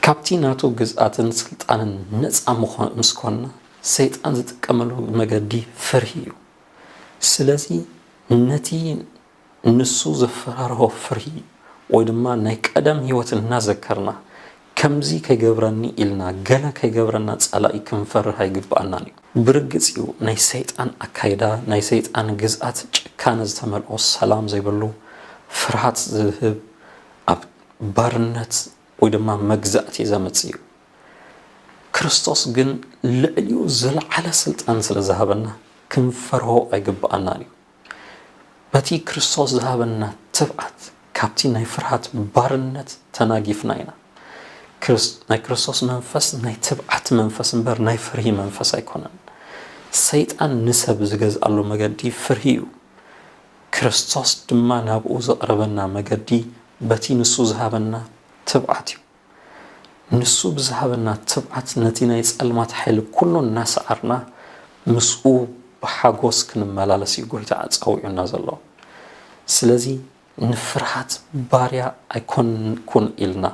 ካብቲ ናቱ ግዝኣትን ስልጣንን ነፃ ምኾ-፣ ምስ ኮንና፣ ሰይጣን ዝጥቀመሉ መገዲ ፍርሂ እዩ። ስለዚ ነቲ ንሱ ዘፈራርሆ ፍርሂ ወይ ድማ ናይ ቀደም ህይወት እናዘከርና፣ ከምዚ ከይገብረኒ ኢልና፣ ገለ ከይገብረና ጸላኢ ክንፈርህ ኣይግብኣናን እዩ። ብርግጽ እዩ፣ ናይ ሰይጣን ኣካይዳ፣ ናይ ሰይጣን ግዝኣት ጭካነ ዝተመልኦ፣ ሰላም ዘይብሉ፣ ፍርሃት ዝህብ፣ ኣብ ባርነት ወይ ድማ መግዛእቲ ዘምጽእ እዩ። ክርስቶስ ግን ልዕሊኡ ዝለዓለ ስልጣን ስለ ዝሃበና፣ ክንፈርሆ ኣይግብኣናን እዩ። በቲ ክርስቶስ ዝሃበና ትብዓት፣ ካብቲ ናይ ፍርሃት ባርነት ተናጊፍና ኢና። ክርስ-፣ ናይ ክርስቶስ መንፈስ ናይ ትብዓት መንፈስ እምበር ናይ ፍርሂ መንፈስ ኣይኮነን። ሰይጣን ንሰብ ዝገዝኣሉ መገዲ ፍርሂ እዩ። ክርስቶስ ድማ ናብኡ ዘቕርበና መገዲ በቲ ንሱ ዝሃበና ትብዓት እዩ። ንሱ ብዝሃበና ትብዓት ነቲ ናይ ጸልማት ሓይሊ ኩሉ እናሰዓርና ምስኡ ብሓጎስ ክንመላለስ እዩ ጎይታ ጸዊዑና ዘሎ። ስለዚ ንፍርሃት ባርያ ኣይኮንኩን ኢልና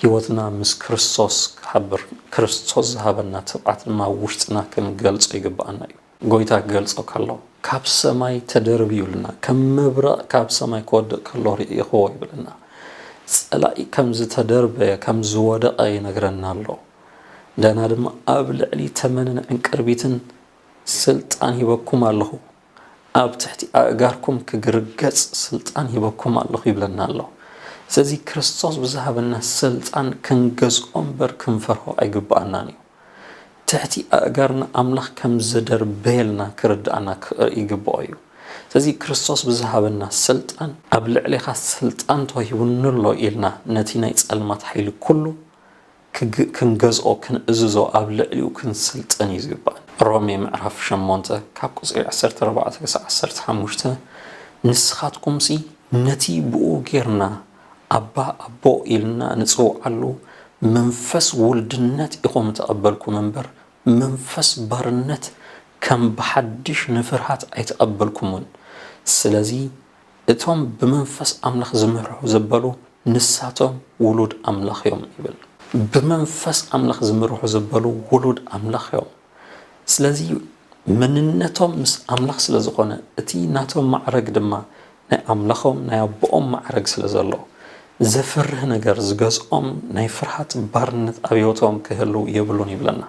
ህይወትና ምስ ክርስቶስ ክሓብር፣ ክርስቶስ ዝሃበና ትብዓት ድማ ኣብ ውሽጥና ክንገልጾ ይግብኣና እዩ። ጎይታ ክገልጾ ከሎ፣ ካብ ሰማይ ተደርብዩልና፣ ከም መብረቕ ካብ ሰማይ ክወድቕ ከሎ ርኢኽዎ ይብለና። ጸላኢ ከም ዝተደርበየ፣ ከም ዝወደቐ ይነግረና ኣሎ። እንደገና ድማ ኣብ ልዕሊ ተመንን ዕንቅርቢትን ስልጣን ሂበኩም ኣለኹ፣ ኣብ ትሕቲ ኣእጋርኩም ክግርገጽ ስልጣን ሂበኩም ኣለኹ ይብለና ኣሎ። ስለዚ ክርስቶስ ብዝሃበና ስልጣን ክንገዝኦ እምበር ክንፈርሆ ኣይግብኣናን እዩ። ትሕቲ ኣእጋርና ኣምላኽ ከም ዝደርበየልና ክርድኣና ክርኢ ይግብኦ እዩ። ስለዚ ክርስቶስ ብዝሃበና ስልጣን፣ ኣብ ልዕሌኻ ስልጣን ተዋሂቡኒ ኣሎ ኢልና ነቲ ናይ ጸልማት ሓይሊ ኩሉ ክግ-፣ ክንገዝኦ፣ ክንእዝዞ፣ ኣብ ልዕሊኡ ክንስልጥን እዩ ዝግባእ። ሮሜ ምዕራፍ ሸሞንተ ካብ ቁጽሪ ዓሰርተ ኣርባዕተ ክሳዕ ዓሰርተ ሓሙሽተ፣ ንስኻትኩምሲ ነቲ ብኡ ጌርና ኣባ ኣቦ ኢልና ንጽውዓሉ መንፈስ ውልድነት ኢኹም ተቐበልኩም እምበር፣ መንፈስ ባርነት ከም ብሓድሽ ንፍርሃት ኣይተቐበልኩምን። ስለዚ እቶም ብመንፈስ ኣምላኽ ዝምርሑ ዘበሉ ንሳቶም ውሉድ ኣምላኽ እዮም ይብል። ብመንፈስ ኣምላኽ ዝምርሑ ዘበሉ ውሉድ ኣምላኽ እዮም። ስለዚ መንነቶም ምስ ኣምላኽ ስለ ዝኾነ፣ እቲ ናቶም ማዕረግ ድማ ናይ ኣምላኾም ናይ ኣቦኦም ማዕረግ ስለ ዘሎ፣ ዘፍርህ ነገር ዝገዝኦም ናይ ፍርሃት ባርነት ኣብ ህይወቶም ክህልው የብሉን ይብለና።